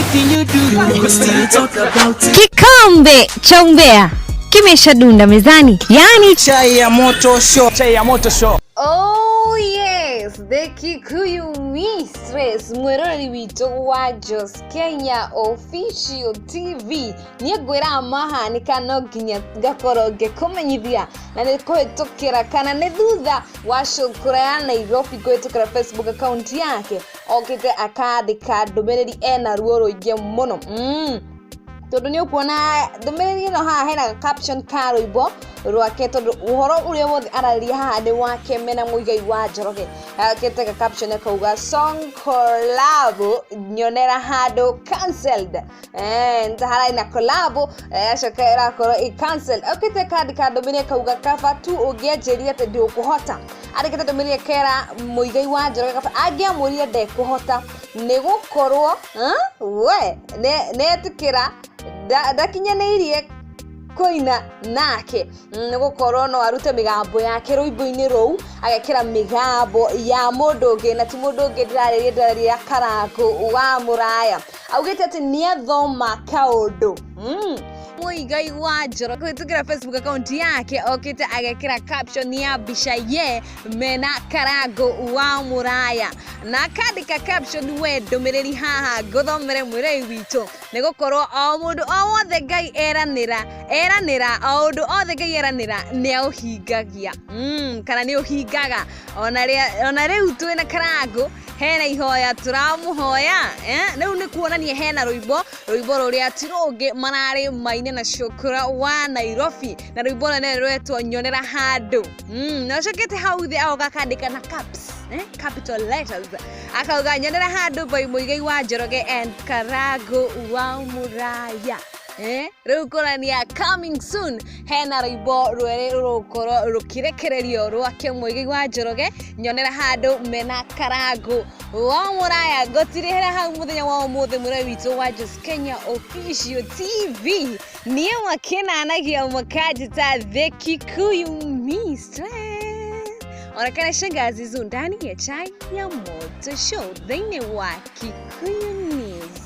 Anything you do, we still talk about it. Kikombe cha umbea kimeshadunda mezani, yaani Chai ya moto show. Chai ya moto show. Oh yes, the Kikuyu Mistress mwĩroreri witũ wa Jos Kenya Official TV. Niĩ ngwĩraga mahanĩka no nginya ngakorwo ngĩkũmenyithia, na nĩ kũhĩtũkĩra kana nĩ thutha wa cũkũra ya Nairobi kũhĩtũkĩra Facebook account yake okĩte akandĩka ndũmĩrĩri ena ruo rũingĩ mũno, tondũ nĩ ũkuona ndũmĩrĩri ĩno haha hena caption ka rwĩmbo rwake, tondũ ũhoro ũrĩa wothe ararĩria haha nĩ wake mena Mũigai wa Njoroge. Akĩte ga caption akauga, "Song collab nyonera handũ cancelled." Hararĩ na collab, acoka ĩrakorwo ĩ cancelled. Okĩte kandĩka ndũmĩrĩri akauga, "Kaba tu ũngĩanjĩrire atĩ ndũkũhota." Andĩkĩte ndũmĩrĩri akera Mũigai wa Njoroge kaba angĩamwĩrire ndekũhota, nĩ gũkorwo we nĩetĩkĩra ndakinyanĩirie kũina nake, nĩ gũkorwo no arute mĩgambo yake rwĩmbo-inĩ rũu, agekĩra mĩgambo ya mũndũ ũngĩ, na ti mũndũ ũngĩ ndĩrarĩria, ndĩrarĩria Karangũ wa Mũraya. Augĩte atĩ nĩathoma kaũndũ. Mũigai wa Njoro kũhĩtũkĩra Facebook account yake okĩte agekĩra caption ya mbica ye mena Karangũ wa Mũraya, na akandĩka caption, we ndũmĩrĩri haha ngũthomere mwĩrei witũ, nĩ gũkorwo o mũndũ o wothe Ngai eranĩra eranĩra, o ũndũ othe Ngai eranĩra nĩ aũhingagia, kana nĩ ũhingaga. Ona rĩu twĩna Karangũ hena ihoya tũramũhoya, rĩu nĩ kuonania hena rwĩmbo, rwĩmbo rũrĩa ti rũngĩ mararĩ maine na cũkũra wa Nairobi, na rwĩmbo rũrĩa rwetwo Nyonera Handũ. Na ũcokete hau thĩ agoka akandĩka na caps, capital letters, akauga, "Nyonera Handũ by Mũigai wa Njoroge and Karangũ wa Mũraya." Rĩu kũrania coming soon hena rwĩmbo rwerĩ rũgũkorwo rũkĩrekererio rwake Mũigai wa Njoroge, Nyonera Handũ mena Karangũ wa Mũraya. Ngũtirĩhĩra hau mũthenya wa ũmũthĩ, mũrori witũ wa Jos Kenya Official TV. Niĩ makenanagia makanjĩta The Kikuyu Mistress, onekana shangazi zu ndani ya Chai ya Moto Show thĩinĩ wa Kikuyu News.